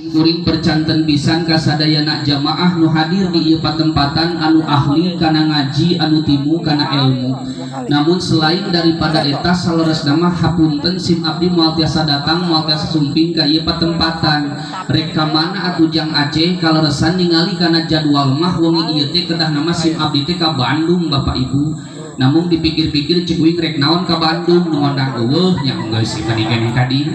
Kuring percanten pisan ka sadayana jamaah nu hadir di ieu patempatan anu ahli kana ngaji, anu timu kana ilmu. Namun selain daripada eta, saleresna mah hapunten, sim abdi moal tiasa datang, moal tiasa sumping ka ieu patempatan. Rek ka mana atuh jang Aceh? Kaleresan ningali kana jadwal mah wengi ieu teh kedah nama sim abdi teh ka Bandung, Bapak Ibu. Namun dipikir-pikir, cek uing, rek naon ka Bandung, nu ngondang euweuh nya, geus sih mendingan ka dieu.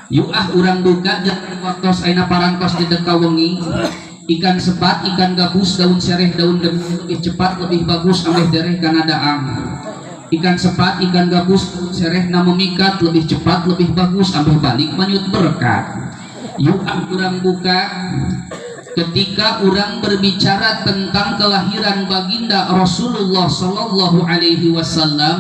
Yuk ah, urang duka waktos aina parantos di deka wengi. Ikan sepat, ikan gabus, daun sereh, daun debu, lebih cepat, lebih bagus, ameh dereh kana daang. Ikan sepat, ikan gabus, daun sereh na memikat, lebih cepat, lebih bagus, ameh balik manyut berkat. Yuk ah, urang buka. Ketika orang berbicara tentang kelahiran baginda Rasulullah Sallallahu Alaihi Wasallam,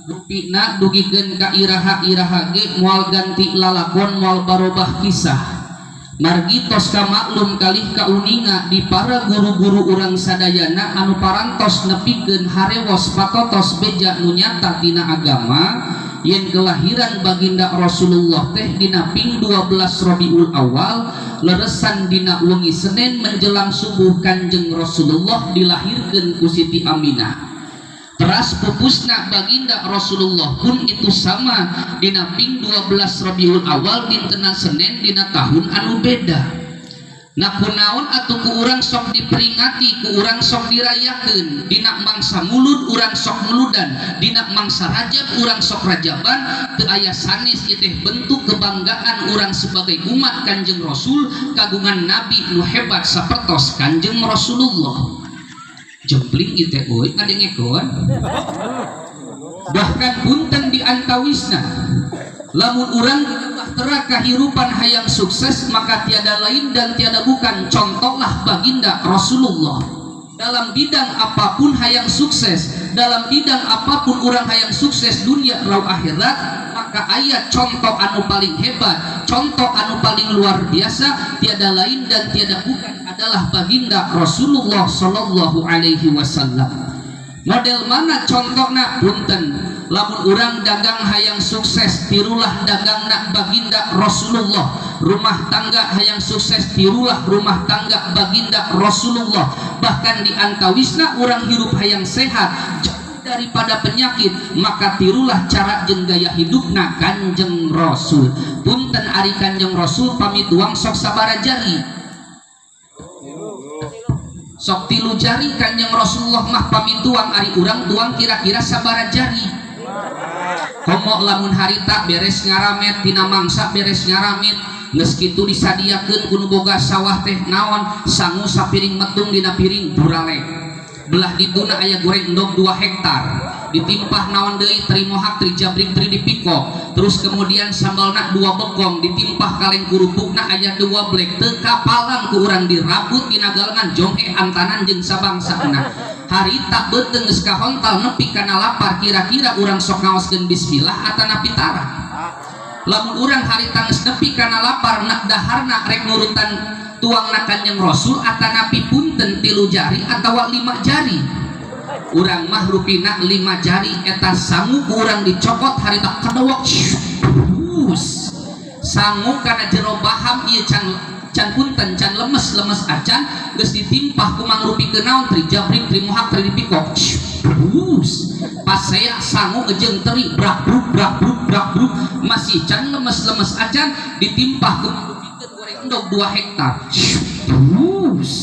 rupina dugikeun ka iraha-iraha ge moal ganti lalakon, moal barobah kisah. Margi tos kamaklum kalih kauninga di para guru-guru urang sadayana anu parantos nepikeun harewos patotos beja nu nyata tina agama, yen kelahiran baginda Rasulullah teh dina ping 12 Rabiul Awal, leresan dina wengi Senin menjelang subuh Kanjeng Rasulullah dilahirkeun ku Siti Aminah. Teras pupusna baginda Rasulullah pun itu sama, dina ping 12 Rabiul Awal, dintena Senin, dina tahun anu beda. Nah, kunaon atuh ku urang sok diperingati, ku urang sok dirayakeun? Dina mangsa Mulud urang sok muludan, dina mangsa Rajab urang sok rajaban. Teu aya sanes, ieu teh bentuk kebanggaan urang sebagai umat Kanjeng Rasul kagungan nabi nu hebat sapertos Kanjeng Rasulullah. Jempling ieu teh euy, ngadengekeun. Bahkan punten, di antawisna lamun urang bahtera kahirupan hayang sukses, maka tiada lain dan tiada bukan, contohlah baginda Rasulullah. Dalam bidang apapun hayang sukses, dalam bidang apapun orang hayang sukses dunia rau akhirat, maka aya contoh anu paling hebat, contoh anu paling luar biasa, tiada lain dan tiada bukan adalah baginda Rasulullah Sallallahu Alaihi Wasallam. Model mana contohna? Punten, lamun urang dagang hayang sukses, tirulah dagangna baginda Rasulullah. Rumah tangga hayang sukses, tirulah rumah tangga baginda Rasulullah. Bahkan di antawisna urang hirup hayang sehat, jauh daripada penyakit, maka tirulah cara jeung gaya hidupna Kanjeng Rasul. Punten, ari Kanjeng Rasul pamit tuang sok sabara jari? Sok 3 jari Kanjeng Rasulullah mah pamit tuang. Ari urang tuang kira-kira sabara jari? Komo lamun harita beres ngaramet tina mangsa, beres ngaramit geus kitu disadiakeun ku nu boga sawah teh naon, sangu sapiring metung dina piring burale. Belah dituna aya goreng endog 2 hektar, ditimpah naon deui, teri mohak, teri jabrik, teri dipikok, terus kemudian sambalna 2 bekong, ditimpah kaleng kerupukna aya 2 blek. Teu kapalang ku urang dirabut dina galengan jonghe antanan jeung sabangsana. Harita beuteung geus kahontal nepi kana lapar, kira-kira urang sok ngaoskeun bismillah atanapi tara? Lamun urang harita geus nepi kana lapar, nak daharna rek nurutan tuangna Kanjeng Rasul atanapi, punten, 3 jari atawa 5 jari? Urang mah rupina 5 jari. Eta sangu ku urang dicokot harita, kedewek sangu kana jero baham ieu can can, punten, can lemes-lemes acan, geus ditimpah ku mangrupikeun naon, teri jabrik, teri mohak, teri dipikok. Bus pas saya sangu jeung teri, brak bruk brak bruk brak bruk, masih can lemes-lemes acan, ditimpah ku mangrupikeun goreng endog 2 hektar. Bus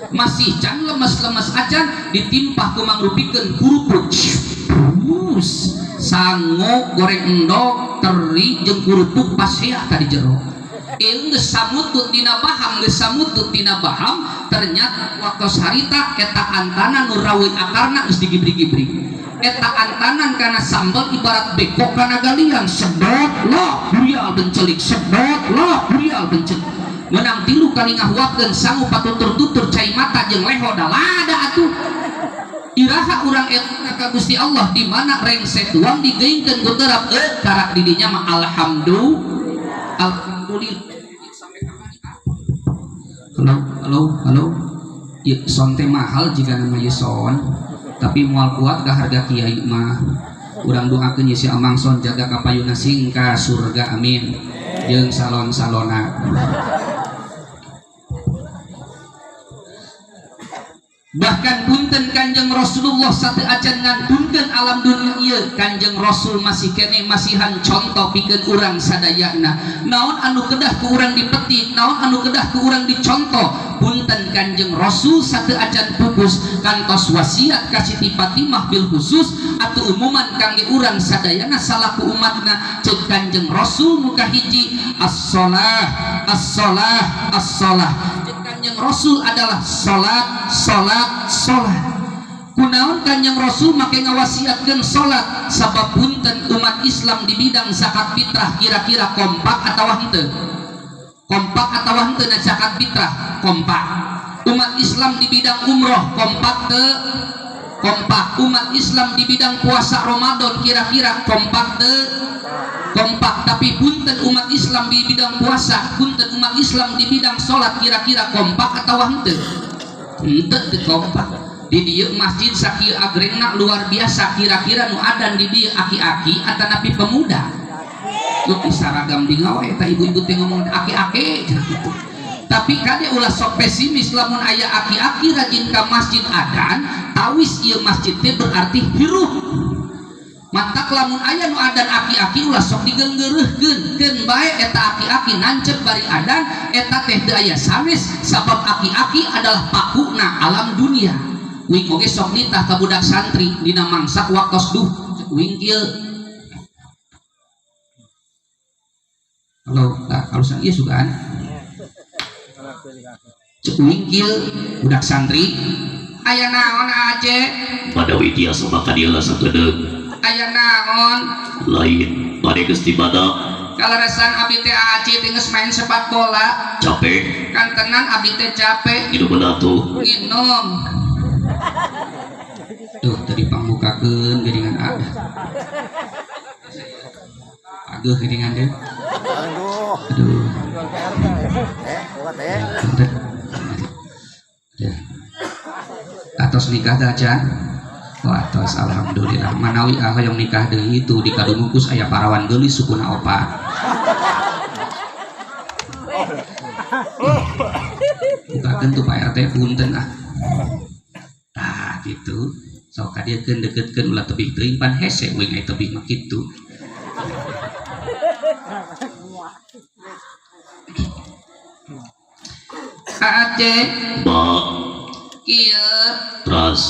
masih can lemes-lemes acan, ditimpah ku mangrupikeun kerupuk. Bus sangu, goreng endog, teri jeung kerupuk pas sia ka di jero. Geus samutut dina baham, geus samutut dina baham. Ternyata waktu harita eta antanan nu raweun akarna geus digibrik-gibrik. Eta antanan kana sambal ibarat beko kana galian, sedot lo burial bencelik, sedot lo burial bencelik. Menang 3 kali ngahuapkeun sangu, patutur-tutur cai mata jeung leho dalada atuh. Iraha urang eta ka Gusti Allah, di mana rengse tuang digeingkeun ku terap karak didinya mah alhamdulillah, alhamdulillah. Halo, halo, halo. Ya, son teh mahal jika nama ye son, tapi moal kuat ke harga kiai mah. Urang doakeun ye si Amang Son jaga kapayuna sing ka surga, amin. Jeung salon-salona. Bahkan punten Kanjeng Rasulullah satu acan ngantunkeun alam dunia ieu, Kanjeng Rasul masih keneh masihan contoh pikeun urang sadayana. Naon anu kedah ku urang dipetik, naon anu kedah ku urang dicontoh. Punten Kanjeng Rasul satu acan pupus kantos wasiat ka Siti Fatimah bil khusus atau umuman kangge urang sadayana salaku umatna. Ceuk Kanjeng Rasul nu kahiji as-shalah as-shalah as-shalah. Kanjeng Rasul adalah salat salat salat. Kunaon Kanjeng Rasul make ngawasiatkeun salat? Sabab punten umat Islam di bidang zakat fitrah kira-kira kompak atawa henteu? Kompak atawa henteu na zakat fitrah? Kompak. Umat Islam di bidang umroh kompak teu? Kompak. Umat Islam di bidang puasa Ramadan kira-kira kompak teu? Kompak. Tapi punten umat Islam di bidang puasa, punten umat Islam di bidang sholat kira-kira kompak atau henteu? Henteu teu kompak. Di dieu masjid sakieu agrengna luar biasa, kira-kira nu adan di dieu aki-aki atanapi pemuda. Lu saragam di ngawe eta ibu-ibu teh ngomong aki-aki cenah kitu. Tapi kade ulah sok pesimis lamun aya aki-aki rajin ka masjid adan, tawis ieu masjid teh berarti hirup. Matak lamun aya nu adan aki-aki ulah sok digeunggeureuhkeun, keun bae eta aki-aki nancep bari adan eta teh teu aya sanes, sabab aki-aki adalah pakuna alam dunia. Wing oge sok nitah ka budak santri dina mangsa waktos duh wing kieu. Halo, tah alusan ieu sugan. Cek wing kieu budak santri aya naon aje? Badawi tiasa maka dia lah sakedeung. Aya naon? Lain bade geus dibada. Kaleresan abdi teh aci teh geus main sepak bola. Capek. Kantenan abdi teh capek. Nginum atuh. Nginum. Tuh tadi pangbukakeun geuningan ada. Ageuh geuningan deui. Aduh. Atos nikah teh acan? Wah, atos alhamdulillah. Manawi hoyong nikah deui itu di Kadungungkus aya parawan geulis sukuna opat. Bukakeun tuh Pak RT punten ah. Tah gitu. Sok ka dieu keun deuketkeun ulah tebih teuing pan hese uing aya tebih mah kitu. Aceh. Ba. Kieu. Teras.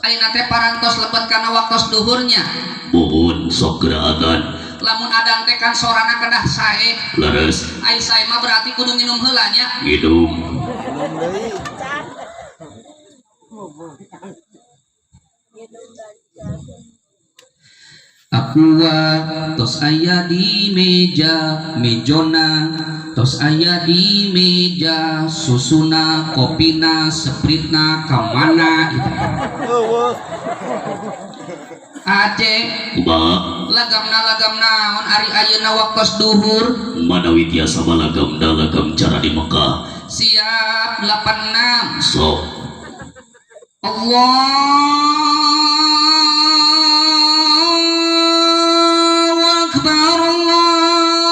Ayeuna teh parantos lebet kana waktos duhurnya. Muhun sok geura adan. Lamun adan teh kan sorana kedah sae. Leres. Ai sae mah berarti kudu nginum heula nya. Nginum. Aqua tos aya di meja mejona tos aya di meja susuna kopina spritna kamana itu. Aceh kumaha lagamna lagam naon ari ayeuna waktos duhur manawi tiasa malagamna lagam cara di Mekah siap 86 sok Allahu Akbar, Allahu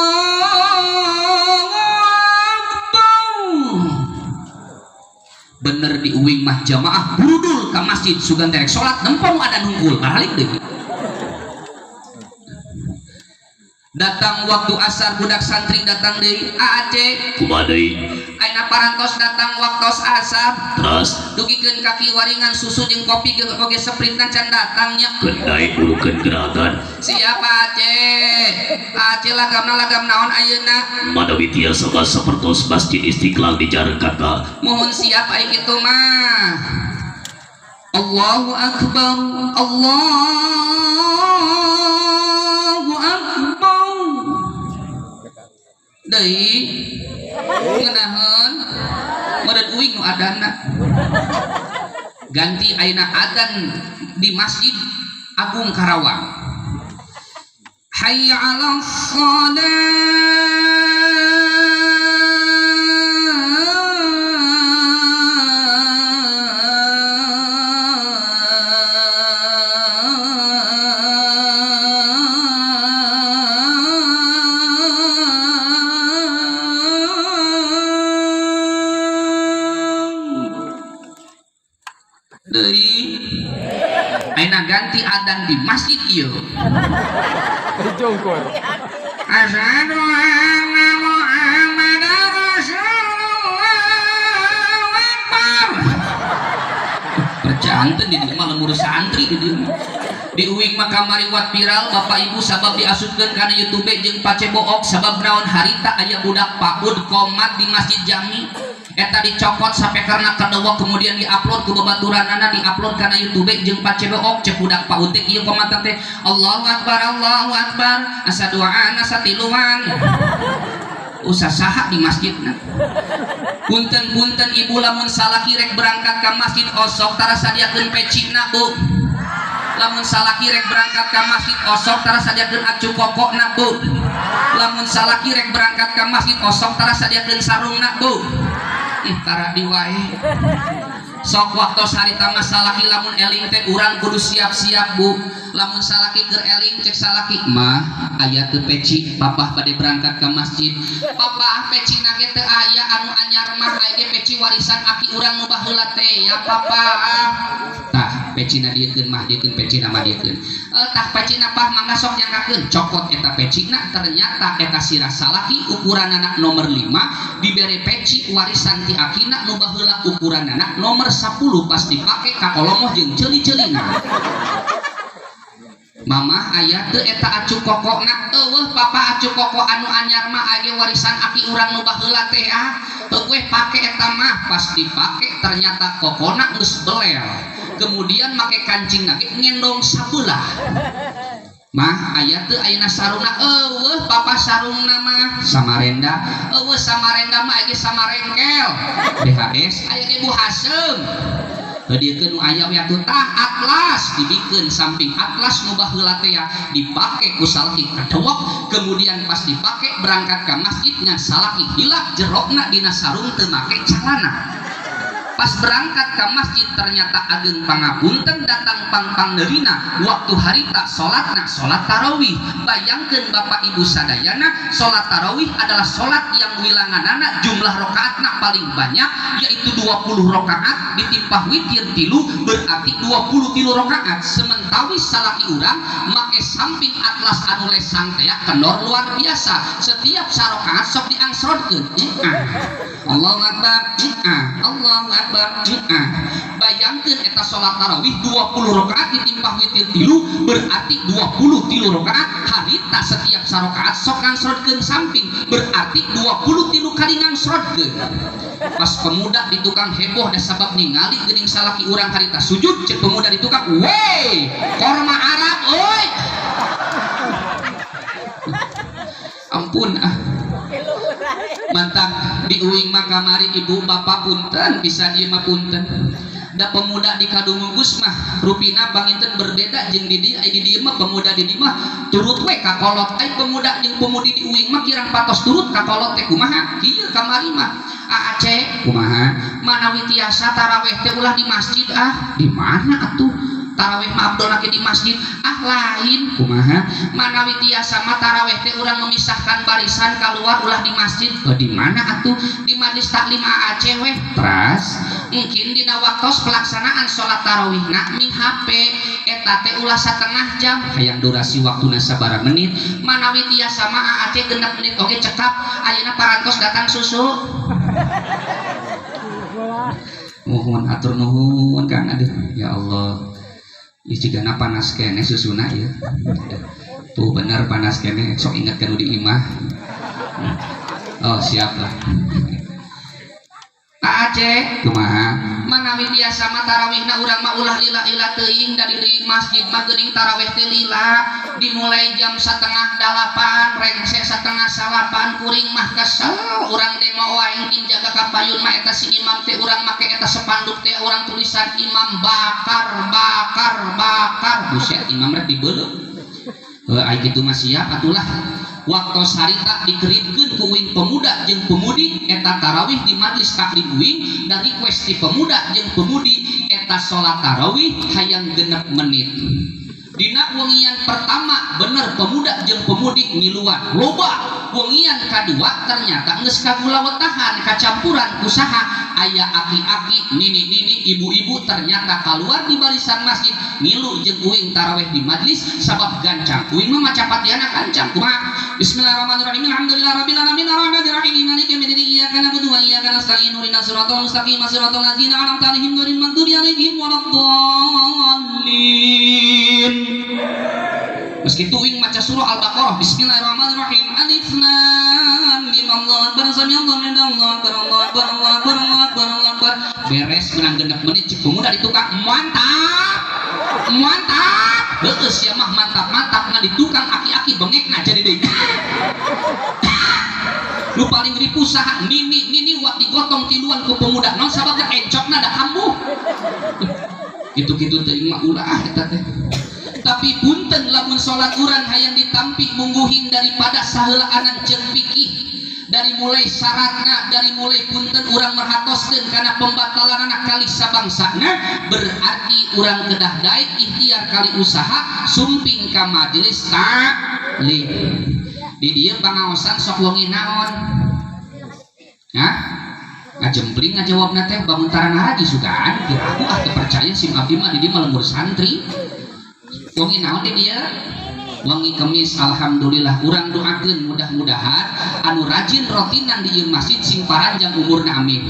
Akbar. Bener di uing mah jamaah burudul ka masjid sugan terek salat nempong adan hungkul baralik deui. Datang waktu asar budak santri datang deui AAC kumaha deui ayeuna parantos datang waktos asar teras dugikeun kaki waringan susu jeung kopi oge seprintan can datangnya kendai ulukeun gerakan siap AAC AAC lagamna lagam naon ayeuna manawi tiasa mah sapertos Masjid Istiqlal di Jakarta mohon siap ai kitu mah Allahu Akbar Allahu Akbar deui ngeunaheun meureun uing nu adana ganti ayeuna adan di Masjid Agung Karawang hayya 'alas shalah adan di masjid ieu. Jongkor. Asyhadu anna Muhammadar Rasulullah. Akbar. Percanten di dieu mah lembur santri di dieu mah. Di uing mah kamari wat viral Bapak Ibu sabab diasupkeun kana YouTube jeung pacebook sabab naon harita aya budak PAUD komat di Masjid Jami eta dicokot sampai karena kedewek kemudian diupload ku babaturanana diupload kana YouTube jeung pacebook cek budak PAUD teh ieu komat teh Allahu Akbar Allahu Akbar asa duaan asa tiluan usah saha di masjidna. Punten-punten ibu lamun salaki rek berangkat ka masjid osok tara sadiakeun pecina bu. Lamun salaki rek berangkat ka masjid osok tara sadiakeun acu kokokna bu. Lamun salaki rek berangkat ka masjid osok tara sadiakeun sarungna bu. Ih tara diwae. Sok waktu harita mah salaki lamun eling teh urang kudu siap-siap bu. Lamun salaki keur eling cek salaki mah aya teu peci papah bade berangkat ka masjid. Papah pecina ge teu aya anu anyar mah aya ge peci warisan aki urang nu baheula teh ya papah. Tah pecina diekeun mah diekeun pecina mah diekeun. Tah pecina pah mangga sok nyangkakeun cokot eta pecina ternyata eta sirah salaki ukuranana nomor 5 dibere peci warisan ti akina nu baheula ukuranana nomor 10 pas dipake ka kolomoh jeung ceuli-ceulina. Mamah aya teu eta acu kokokna eueuh papa acu koko anu anyar mah aya warisan aki urang nu baheula teh ah heueuh pake eta mah pas dipake ternyata kokona geus belel kemudian make kancingna ge ngendong sabelah. Mah aya teu ayeuna sarungna eueuh papa sarungna mah Samarenda eueuh Samarenda mah aya ge Samarengkel BHS aya ge Bu Hasem Diekeun nu aya we atuh tah atlas dibikeun samping atlas nu baheula teh ya dipake ku salaki kadewek kemudian pas dipake berangkat ka masjid ngan salaki hilap jerokna dina sarung teu make calana. Pas berangkat ke masjid ternyata ageng pangapunten datang pangpangneurina waktu harita salatna salat tarawih. Bayangkeun Bapak Ibu sadayana salat tarawih adalah salat yang wilanganana jumlah rakaatna paling banyak yaitu 20 rakaat ditimpah witir 3 berarti 23 rakaat. Sementawis salaki urang make samping atlas anu lesang teh kendor luar biasa setiap sarakaat sok diangsrodkeun. Allahu Akbar, Allahu Akbar. Bayangkeun eta salat tarawih 20 rakaat ditimpah witir 3 berarti 23 rakaat harita setiap sarakaat sok ngangsrodkeun samping berarti 23 kali ngangsrodkeun. Pas pemuda di tukang heboh da sabab ningali geuning salaki urang harita sujud cek pemuda di tukang weh korma Arab euy. Ampun ah. Mantap di uing mah kamari ibu bapak punten bisa ieu mah punten. Da pemuda di Kadungungkus mah rupina panginten berbeda jeung di dieu, ai di dieu mah pemuda di dieu mah turut we ka kolot. Ai pemuda jeung pemudi di uing mah kirang patos turut ka kolot teh kumaha? Kieu kamari mah AAC kumaha? Manawi tiasa taraweh teh ulah di masjid ah. Di mana atuh? Taraweh mah abdol lagi di masjid ah lain kumaha? Manawi tiasa mah taraweh teh urang memisahkan barisan keluar ulah di masjid. Oh, di mana atuh? Di majelis taklim AAC weh. Teras mungkin dina waktos pelaksanaan sholat tarawih nak mi HP eta teh ulah setengah jam hayang durasi waktuna sabaraha menit. Manawi tiasa mah AAC 6 menit oge cekap ayeuna parantos datang susu. Mohon atur nuhun Kang aduh ya Allah. Ih jigana panas kene susuna ya. Tuh bener panas kene sok inget kan di imah. Oh siap lah. AAC kumaha? Manawi biasa mah tarawihna urang mah ulah lila-lila teuing da di masjid mah geuning tarawih teh lila dimulai jam 7:30 rengse 8:30 kuring mah kesel urang demo wae engkin jaga kapayun mah eta si imam teh urang make eta sepanduk teh urang tulisan imam bakar bakar bakar buset imam rek dibeuleum heuh ai kitu mah siap atulah. Waktu harita dikeritkeun ku uing pemuda jeung pemudi eta tarawih di majelis taklim uing dan request ti pemuda jeung pemudi eta salat tarawih hayang 6 menit. Dina wengian pertama bener pemuda jeung pemudi ngiluan loba, wengian kadua ternyata geus kagulawetahan kacampuran usaha Aya aki-aki, nini-nini, ibu-ibu ternyata keluar di barisan masjid ngilu jeung uing taraweh di majlis sabab gancang. Uing mah maca Fatihahna gancang. Kumaha? Bismillahirrahmanirrahim. Alhamdulillahirabbil alamin arrahmanirrahim maliki yaumiddin iyyaka na'budu wa iyyaka nasta'in ihdinas siratal mustaqim siratal ladzina an'amta 'alaihim ghairil maghdubi 'alaihim waladdallin. Meski uing maca surah Al-Baqarah bismillahirrahmanirrahim alif lam mim Allah akbar sami Allah Allahu akbar Allahu akbar Allahu akbar Allahu akbar Allahu akbar. Beres menang 6 menit cek pemuda di tukang mantap mantap heueuh sia mah mantap-mantap ngan di tukang aki-aki bengekna jadi deui. Nu paling ripuh saha nini nini wat digotong tiluan ku pemuda naon sababna encokna da kambuh. Gitu-gitu teuing mah ulah eta teh. Tapi punten lamun salat urang hayang ditampi mungguhin daripada saheulaanan jeung fikih dari mulai syaratna dari mulai punten urang merhatoskeun kana pembatalanana kali sabangsana berarti urang kedah daek ikhtiar kali usaha sumping ka majelis taklim. Di dieu pangaosan sok wengi naon? Hah? Ngajempling ngajawabna teh bangun tarang haji sugan kira aku ah teu percaya sim abdi mah di dieu mah lembur santri. Wengi naon di dieu? Wengi Kemis alhamdulillah urang doakeun mudah-mudahan anu rajin rotinan di ieu masjid sing paranjang umurna amin.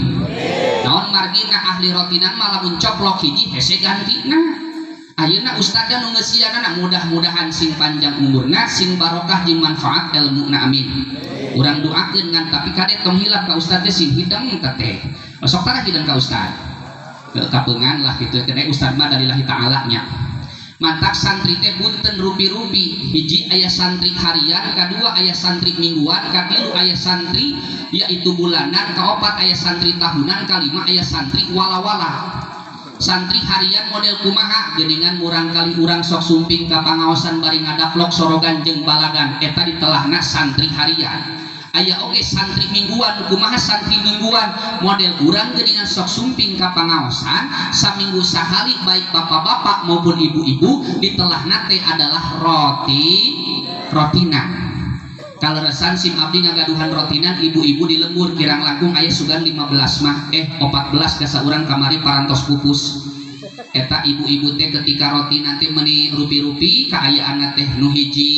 Naon margina ahli rotinan mah lamun coplok hiji hese gantina. Ayeuna ustadna nu ngeusianana mudah-mudahan sing panjang umurna sing barokah jeung manfaat elmuna amin. Urang doakeun ngan tapi kade tong hilap ka ustad teh sing hidang teh. Sok tara hidang ka ustad. Kapeungan lah kitu teh ustad mah dalillahi ta'ala nya. Mantak santri teh punten rupi-rupi hiji aya santri harian kadua aya santri mingguan katilu aya santri yaitu bulanan kaopat aya santri tahunan kalima aya santri wala-wala. Santri harian model kumaha geuningan murang kali urang sok sumping ka pangaosan bari ngadaplok sorogan jeung balagan eta ditelahna santri harian. Aya oge santri mingguan kumaha santri mingguan model urang geuningan sok sumping ka pangaosan saminggu sakali baik bapak-bapak maupun ibu-ibu ditelahna teh adalah roti rotinan. Kaleresan sim abdi ngagaduhan rotinan ibu-ibu di lembur kirang langkung aya sugan 15 mah 14 gasa urang kamari parantos pupus. Eta ibu-ibu teh ketika roti nanti meni rupi-rupi kaayaan teh nu hiji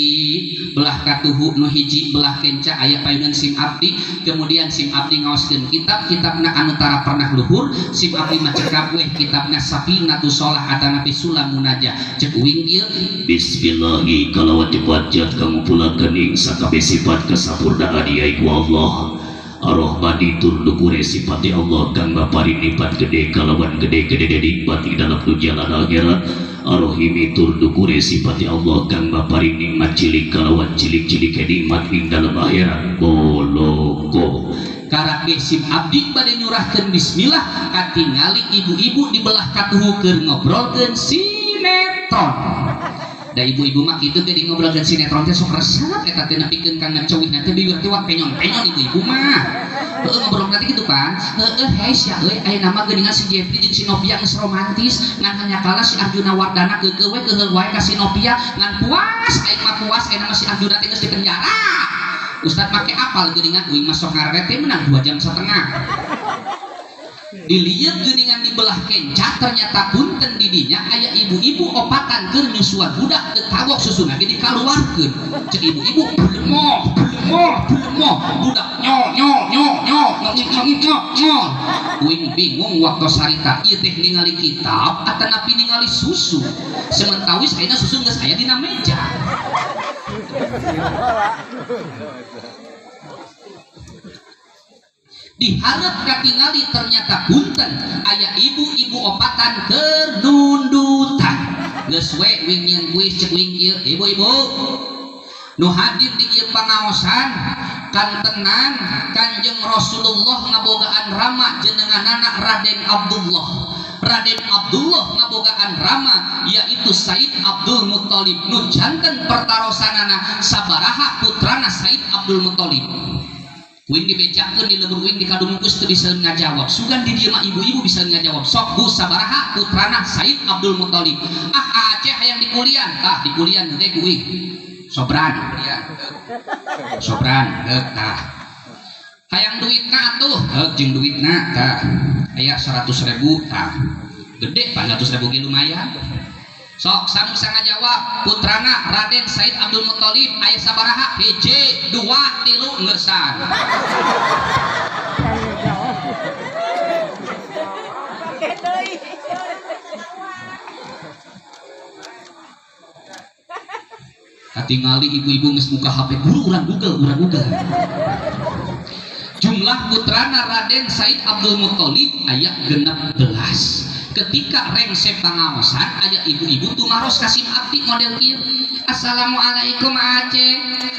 belah katuhu nu hiji belah kenca aya payunan sim abdi kemudian sim abdi ngaoskeun kitab kitabna anu tara pernah luhur sim abdi mah cekap weh kitabna Safinatu Sholah atanapi Sulam Munajah cek uing ieu bismillahi kalawat dipanjat kamumpulakeun ing sakabeh sifat kasampurnaan ieu ku Allah Ar-Rahmani tur dukure sifat Allah kang maparin nikmat gede kalawan gede-gede nikmat di dalam dunia lan akhirat Ar-Rahimi tur dukure sifat Allah kang maparin nikmat cilik kalawan cilik-cilik nikmat ing dalam akhirat boloko karake sim abdi bade nyurahkeun bismillah katingali ibu-ibu di belah katuhu keur ngobrolkeun sinetron. Da ibu-ibu mah kitu teh di ngobrolkeun sinetron teh sok resep eta teh nepikeun ka ngeceuwihna teh bibir teh wat penyon-penyon ibu-ibu mah. Heueuh ngobrolna teh kitu pan. Heueuh hei sia euy aya nama geuningan si Jeffrey jeung si Novia geus romantis ngan hanya kalah si Arjuna Wardana keukeuh we keuheul wae ka si Novia ngan puas aing mah puas aya nama si Arjuna teh geus di penjara. Ustad make apal geuningan uing mah sok ngareret teh menang 2,5 jam. Dilihat geuningan di belah kenca ternyata punten didinya aya ibu-ibu opatan keur nyusuan budak teu kagok susuna ge dikaluarkeun cek ibu-ibu blemoh blemoh blemoh budak nyol nyol nyol nyol nyol nyol nyol nyol uing bingung waktu sarita ieu teh ningali kitab atanapi ningali susu sementawis ayeuna susu geus aya dina meja. Diharap katingali ternyata punten aya ibu-ibu opatan keur nundutan geus we wing nyeun kuis cek wing ieu ibu-ibu nu hadir di ieu pangaosan kantenan Kanjeng Rasulullah ngabogaan rama jenenganana Raden Abdullah. Raden Abdullah ngabogaan rama yaitu Said Abdul Muthalib nu janten pertarosanana sabaraha putrana Said Abdul Muthalib. Uing dibejakeun di lembur uing di kadungkus teu bisa ngajawab. Sugan di dieu mah ibu-ibu bisa ngajawab. Sok bu sabaraha putrana Said Abdul Muthalib. Ah Aceh hayang dikulian. Tah dikulian teh ku uing. Sobran kulian. Sobran heuh tah. Hayang duitna atuh, heuh jeung duitna tah. Aya 100.000 tah. Gede 400.000 ge lumayan. Sok sanu bisa ngajawab putrana Raden Said Abdul Muthalib aya sabaraha? Hiji, dua, tilu ngersan. Katingali ibu-ibu geus buka HP, guru urang Google, urang Google. Jumlah putrana Raden Said Abdul Muthalib aya 16. Ketika rengse pangaosan aya ibu-ibu tumaros kasim abdi model kieu. Assalamualaikum Aceh.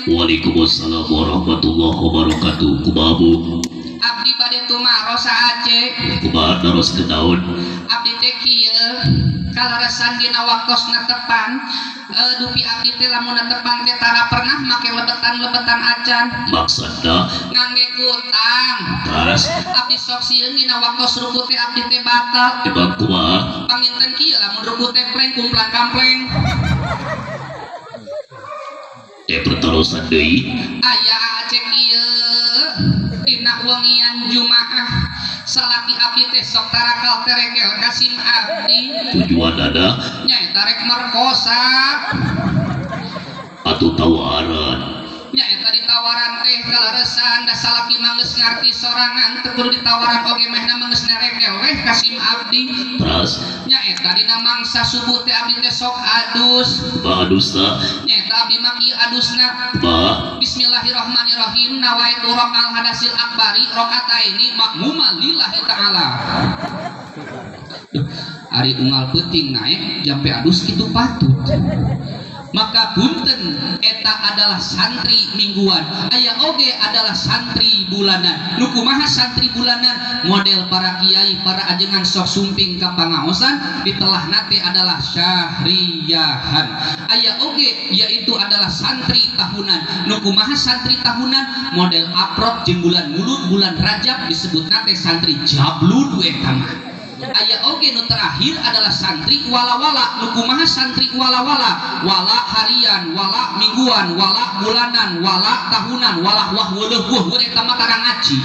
Waalaikumsalam warahmatullahi wabarakatuh. Kumaha Bu? Abdi bade tumaros Aceh. Kumaha naros ke naon? Abdi teh kieu kaleresan dina waktosna tepan. Dupi abdi teh lamun tepan teh tara pernah make lebetan-lebetan acan. Maksudna ngangge kutang. Terus abdi sok sieun dina waktos ruku teh abdi teh batal. Emang kumaha? Panginten kieu lamun ruku teh pleng kumplang kampleng. Teh pertarosan deui. Aya Aceh kieu dina wengian Jumaah salaki abdi teh sok tarakal terekel kasim abdi. Tujuanana nyaeta rek merkosa atuh tawaran. Nyaeta ditawaran teh kaleresan da salaki mah geus ngarti sorangan teu kudu ditawaran oge mehna mah geus nerekel weh kasim abdi. Terus nyaeta dina mangsa subuh teh abdi teh sok adus. Kumaha adusna? Nyaeta abdi mah kieu adusna. Kumaha? Bismillahirrahmanirrahim nawaitu raqal hadasil akbari raqataini makmuman lillahi ta'ala. Duh, ari unggal peuting naek jampe adus kitu patut. Maka punten eta adalah santri mingguan, aya oge adalah santri bulanan. Nu kumaha santri bulanan? Model para kiai, para ajengan sok sumping ka pangaosan ditelahna teh adalah syahriyahan. Aya oge yaitu adalah santri tahunan. Nu kumaha santri tahunan? Model aprok jeung bulan Mulud, bulan Rajab disebutna teh santri jablud we eta mah. Aya oge nu terakhir adalah santri wala-wala. Nu kumaha santri wala-wala? Wala harian, wala mingguan, wala bulanan, wala tahunan, wala wah weuleuh weuh weuh eta mah tara ngaji.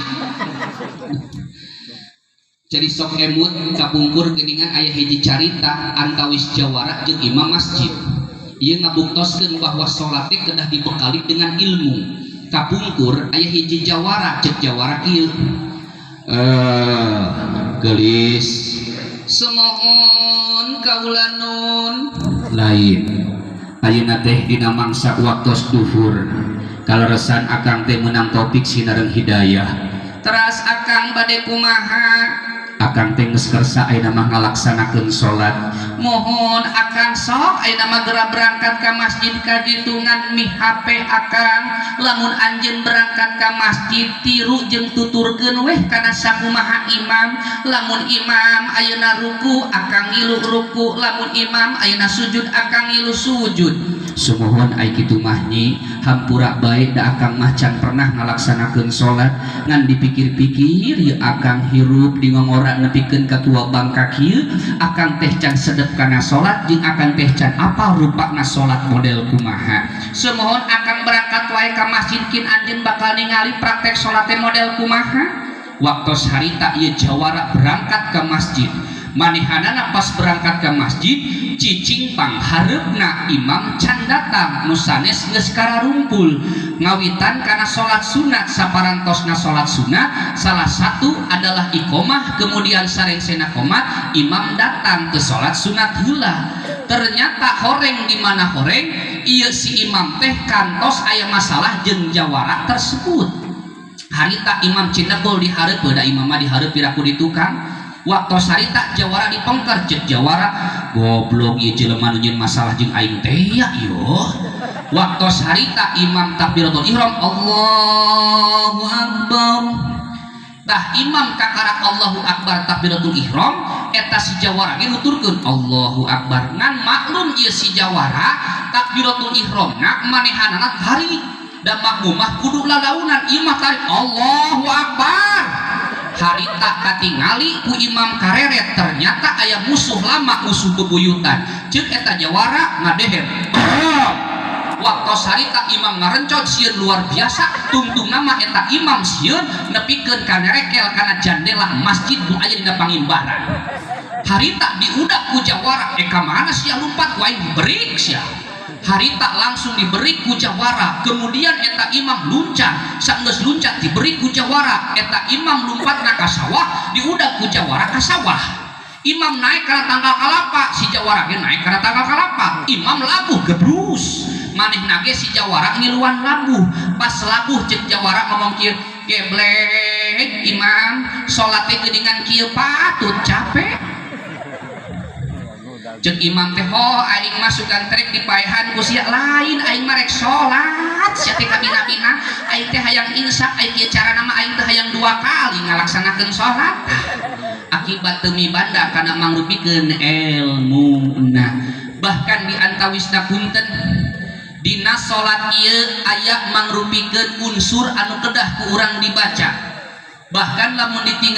Jadi sok emut kapungkur geuningan aya hiji carita antawis jawara jeung imam masjid. Ieu ngabuktoskeun bahwa salat teh kedah dibekali dengan ilmu. Kapungkur aya hiji jawara, ceuk jawara kieu. Gelis semohon kaula nun lain ayeuna teh dina mangsa waktos duhur kaleresan akang teh meunang topik sinareng hidayah. Teras akang bade kumaha? Akang teh geus kersa ayeuna mah ngalaksanakeun salat. Mohon akang sok ayeuna mah geura berangkat ka masjid ka ditu ngan mih HP akang. Lamun anjeun berangkat ka masjid tiru jeung tuturkeun weh kana sakumaha imam. Lamun imam ayeuna ruku akang ngilu ruku, lamun imam ayeuna sujud akang ngilu sujud. Sumuhun ai kitu mah nyi, hampura bae da akang mah can pernah ngalaksanakeun salat. Ngan dipikir-pikir ieu akang hirup di ngongora nepikeun ka tua bangka kieu, akang teh can sedep kana salat jeung akang teh can apal rupana salat model kumaha. Sumuhun akang berangkat wae ka masjid kin anjeun bakal ningali praktek salat teh model kumaha. Waktos harita ieu jawara berangkat ke masjid. Manehanana pas berangkat ke masjid cicing panghareupna imam can datang nu sanes geus kararumpul ngawitan kana salat sunat. Saparantosna salat sunat salah satu adalah iqomah, kemudian sarengsena qomat imam datang ke salat sunat heula. Ternyata horeng di mana horeng ieu si imam teh kantos aya masalah jeung jawara tersebut. Harita imam cinebol di hareup da imam mah di hareup piraku di tukang. Waktu sarita jawara dipengker ceuk jawara goblok ieu jelema nu nyeun masalah jeung aing teh ya yo. Waktu sarita imam takbiratul ihram Allahu akbar. Tah imam kakarak Allahu akbar takbiratul ihram eta si jawara ge nuturkeun Allahu akbar. Ngan maklum ieu si jawara takbiratul ihramna manehanana tarik da makmumah kudu lalaunan ieu mah tarik Allahu akbar. Harita katingali ku imam kareret ternyata aya musuh lama, musuh bebuyutan. Ceuk eta jawara ngadeher. Waktu harita imam ngarencot sieun luar biasa, tungtung nama eta imam sieun nepikeun ka nerekel kana jandela masjid nu aya dina pangimbaran. Harita diudak ku jawara, eh, ka mana sia lumpat? Ku aing diberi sia. Harita langsung diberi ku jawara, kemudian eta imam luncat. Sanggeus luncat diberi ku jawara, eta imam lumpatna ka sawah, diudak ku jawara ka sawah. Imam naik kana tangkal kalapa, si jawara ge naik kana tangkal kalapa. Imam labuh gebrus, manehna ge si jawara ngiluan labuh. Pas labuh, cek jawara ngomong kieu, "Geblek imam, salat teh geuningan kieu, patut capek." Cek imam teh, "Oh, aing masukan trek dipaehan ku sia." "Lain, aing mah rek salat, sia teh kabina-bina. Aing teh hayang insaf, aing kieu carana mah aing teh hayang dua kali ngalaksanakeun salat." Akibat teu mibanda kana mangrupikeun elmuna. Bahkan di antawisna, punten, dina salat ieu aya mangrupikeun unsur anu kedah ku urang dibaca, bahkan lamun ditinggal